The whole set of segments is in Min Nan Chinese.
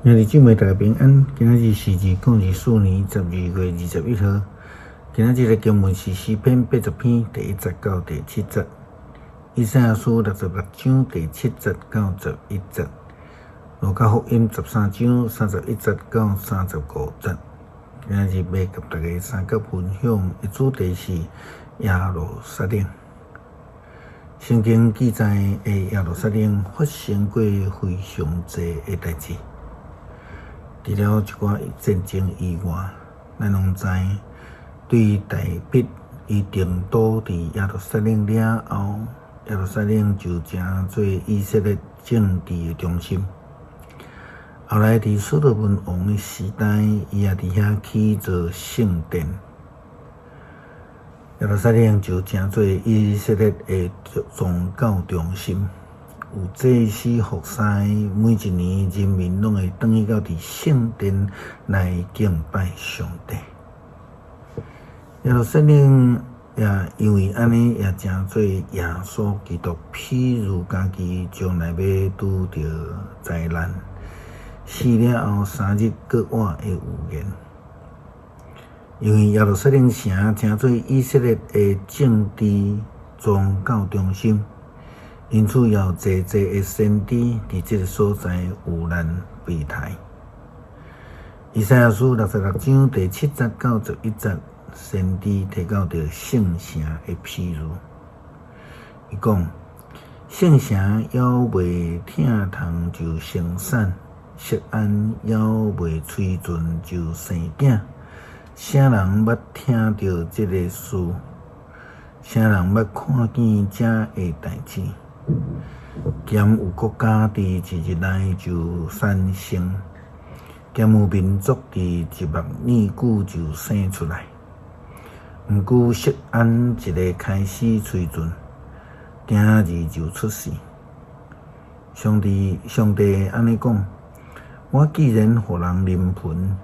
兄弟姊妹，大家平安。今仔日是2024年12月21號。今仔日的經文是詩篇80篇第1節到第7節，以賽亞書66章第7節到11節，路加福音13章31節到35節。今仔日欲佮大家相佮分享的主題是耶路撒冷。聖經記載的耶路撒冷發生過非常濟的代誌。除了一寡戰爭以外，咱攏知對大衛伊定都佇耶路撒冷了後，耶路撒冷就成做以色列政治的中心。後來佇所羅門王的時代，伊也佇遐起造聖殿，耶路撒冷就成做以色列的宗教中心。有祭司服侍，每一年人民攏會轉去到佇聖殿來敬拜上帝。耶路撒冷也因為按呢，也成做耶穌基督譬喻家己將來欲拄著災難，死了後3日閣活的預言。因為耶路撒冷城成做以色列的政治宗教中心。因此，也有濟濟的先知佇這个所在有難被刣。以賽亞書66章第7節到11節，先知提到著聖城的譬喻。伊講：聖城猶未疼痛就生產，錫安猶未催盡就生囝。啥人捌聽著這个事？啥人捌看見這个代誌？兼有國家佇一日內就產生，兼有民族佇一目耳久就生出來。毋過錫安一个開始催盡，囝兒就出世。上帝上帝按呢講：我既然予人臨盆，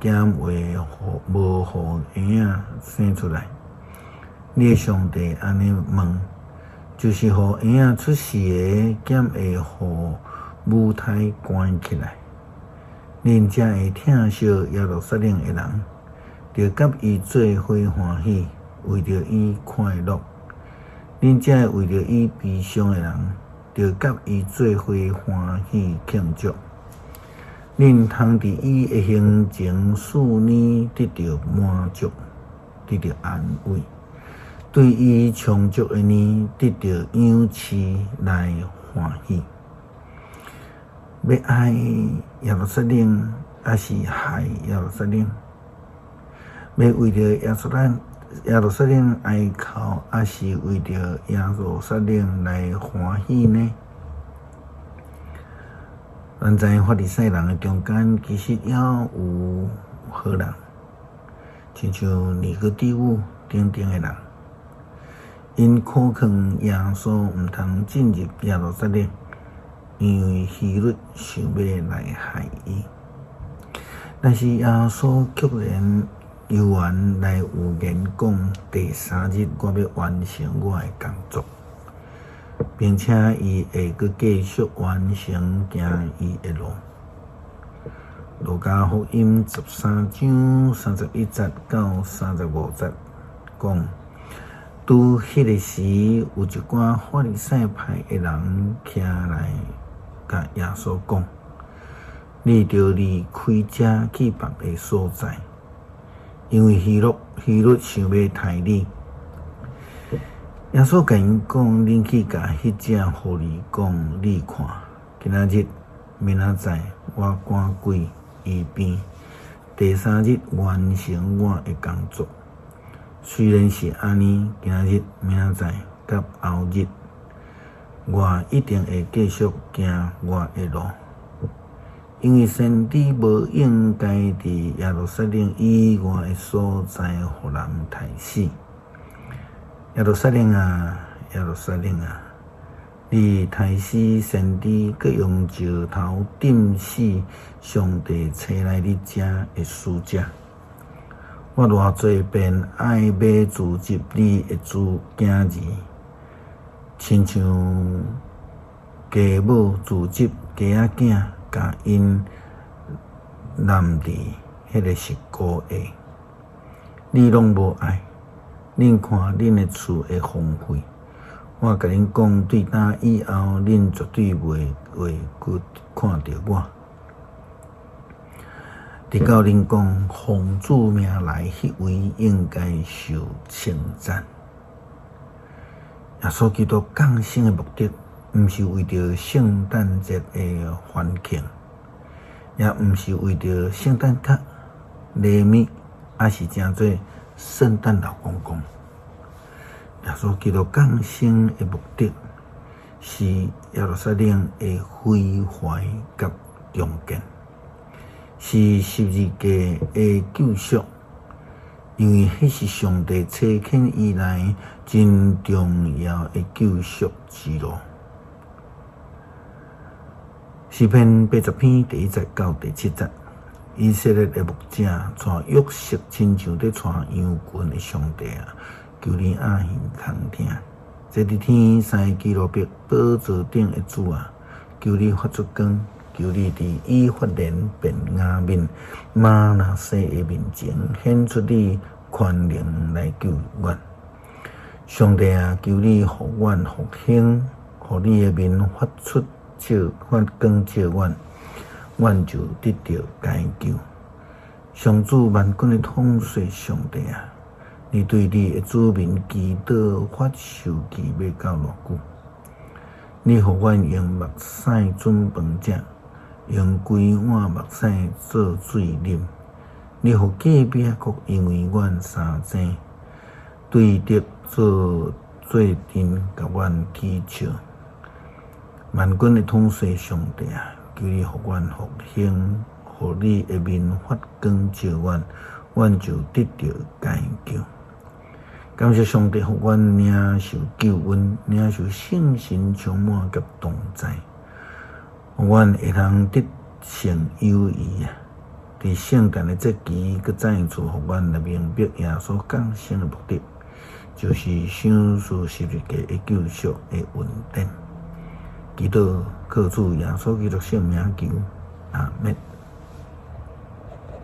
敢會無予嬰仔生出來？你的上帝按呢問。就是予嬰仔出世的，敢會予母胎關起來？恁遮的疼惜耶路撒冷的人，著佮伊做伙歡喜，為著伊快樂；恁遮為著伊悲傷的人，著佮伊做伙歡喜慶祝。恁通佇伊的胸前賜奶，得著滿足，得著安慰。對伊充足的奶，得著養飼來歡喜。欲愛耶路撒冷，抑是害耶路撒冷？欲為著耶路撒冷哀哭，抑是為著耶路撒冷來歡喜呢？咱知法利賽人的中間，其實也有好人，親像尼哥底母等等的人。𪜶苦勸耶穌毋通進入耶路撒冷，因為希律想欲來害伊。但是耶穌卻然猶原來預言講，第三日我欲完成我的工作，並且伊會閣繼續完成行伊的路。路加福音13章31節到35節講。拄彼个時，有一寡法利賽派的人徛來共耶穌講：你著離開遮去別个所在，因為希律想欲刣你。耶穌共𪜶講：恁去共彼隻狐狸講，你看，今仔日、明仔載，我趕鬼醫病，第三日完成我的工作。雖然是按呢，今仔日、明仔載佮後日，我一定會繼續行我的路，因為先知無應該佇耶路撒冷以外的所在予人刣死。耶路撒冷啊，耶路撒冷啊，你刣死先知，閣用石頭釘死上帝差來你遮的使者。我偌濟遍愛欲聚集你的子囝兒，親像雞母聚集雞仔囝，共𪜶 攬佇彼个石膏下。你攏無愛，恁看恁的厝會荒廢。我共恁講，對今以後，恁絕對袂會閣看著我。直到恁講奉主名來彼位應該受稱讚。耶穌基督降生的目的，毋是為著聖誕節的歡慶，也毋是為著聖誕卡、禮物，抑是成做聖誕老公公。耶穌基督降生的目的，是耶路撒冷的毀壞佮重建，是十字架的救贖，因為彼是上帝差遣以來真重要的救贖之路。詩篇80篇第1節到第7節，以色列的牧者帶約瑟親像佇帶羊群的上帝啊，求你掩耳聆聽。坐佇天三个基路伯寶座頂的主啊，求你發出光，求你佇以法蓮、便雅憫、瑪拿西的面前顯出你權能來救阮。上帝啊，求你予阮復興，予你的面發出照發光照阮，阮就得著解救。上主萬軍的統帥上帝啊，你對你的子民祈禱發壽期欲到偌久？你予阮用目屎準飯食，用規碗目屎做水啉。你予隔壁國因為阮相爭，對敵做做陣，共阮取笑。萬軍的統帥上帝啊，求你予阮復興，予你的面發光照阮，阮就得著解救。感謝上帝，予阮領受救恩，領受聖神充滿佮同在，予阮會通得勝有餘啊！佇聖誕的節期，閣再次予阮來明白耶穌降生的目的，就是賞賜十字架的救贖的恩典。祈禱靠主耶穌基督聖名求，阿們。